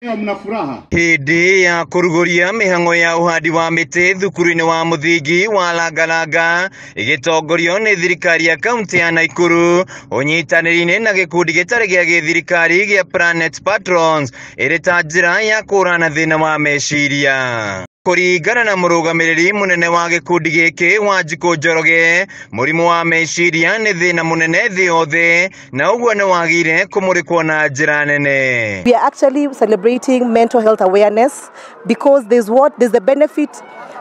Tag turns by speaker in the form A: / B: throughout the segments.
A: Mna furaha.
B: Hĩndĩ ya kũrugũria mĩhang'o ya ũhandi wa mĩtĩ thukuru-inĩ wa mũthingi wa Langalanga ĩgĩtongorio nĩ thirikari ya kaunti ya Nakuru ũnyitanĩri-inĩ na gĩkundi gĩtarĩ gĩa gĩthirikari gĩa Planet Patrons ĩrĩ ta njĩra ya kũhũrana thĩna wa meciria. Kũringana na mũrũgamĩrĩri mũnene wa gĩkundi gĩkĩ Wanjikũ Njoroge, mũrimũ wa meciria nĩ thĩna mũnene thĩ yothe na ũguo nĩ wagĩrĩire kũmũrĩkwo na njĩra nene.
C: We are actually celebrating mental health awareness because there's the benefit.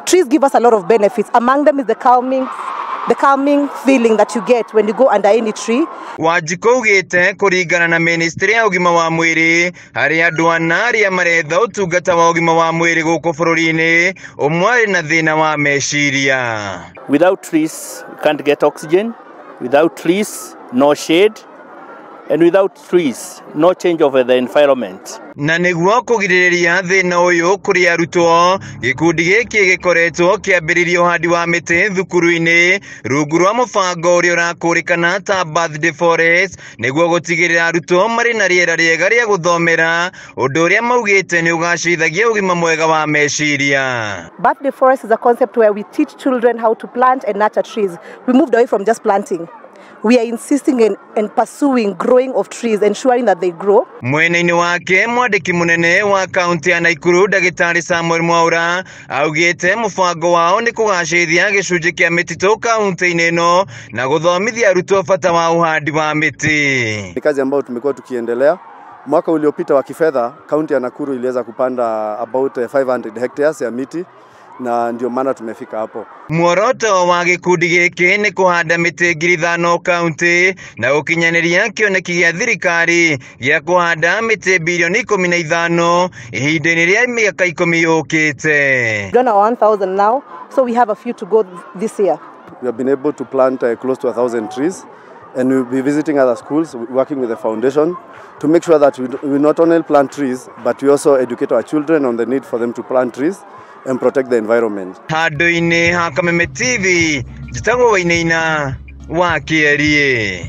C: Trees give us a lot of benefits. Among them is the calming feeling that you get when you go under any tree.
B: Wanjikũ augĩte kũringana na ministry ya ũgima wa mwĩrĩ harĩ andũ ana arĩa maretha ũtungata wa ũgima wa mwĩrĩ gũkũ bũrũri-inĩ, ũmwe arĩ na thĩna wa meciria.
D: Without trees, we can't get oxygen. Without trees, no shade. And without trees, no change of the environment.
B: Na nĩguo kũgirĩrĩria thĩna ũyũ kũrĩ arutwo, gĩkundi gĩkĩ gĩkoretwo kĩambĩrĩria ũhandi wa mĩtĩ thukuru-inĩ rungu rwa mũbango ũrĩa ũrakũrĩkana ta Birthday Forest nĩguo gũtigĩrĩra arutwo marĩ na rĩera rĩega rĩa gũthomera, ũndũ ũrĩa maugĩte nĩ ũgacĩrithagia ũgima mwega wa meciria.
C: Birthday Forest is a concept where we teach children how to plant and nurture trees. We moved away from just planting. We are insisting in pursuing growing of trees, ensuring that they grow.
B: Mwena-inĩ wake mwandĩki mũnene wa kaunti ya Nakuru ndagĩtarĩ Samuel Mwaura augĩte mũbango wao nĩ kũgacĩrithia gĩcunjĩ kĩa mĩtitũ kaunti-inĩ ĩno na gũthomithia arutwo bata wa ũhandi wa mĩtĩ.
E: Ni kazi ambayo tumekuwa tukiendelea. Mwaka uliopita wa kifedha, kaunti ya Nakuru iliweza kupanda about 500 hectares ya miti na ndio maana tumefika hapo.
B: Muoroto wa gĩkundi gĩkĩ nĩ kũhanda mĩtĩ 5,000 kaunti na gũkinyanĩria kĩoneki gĩa thirikari gĩa kũhanda mĩtĩ bilioni 15 ihinda-inĩ rĩa mĩaka 10 yũkĩte.
C: We've done our 1,000 now, so we have a few to go this year.
E: We have been able to plant close to 1,000 trees, and we'll be visiting other schools, working with the foundation to make sure that we not only plant trees, but we also educate our children on the need for them to plant trees and protect the environment.
B: Handũ-inĩ ha Kameme TV, njĩtagwo Wainaina wa Kĩeriĩ.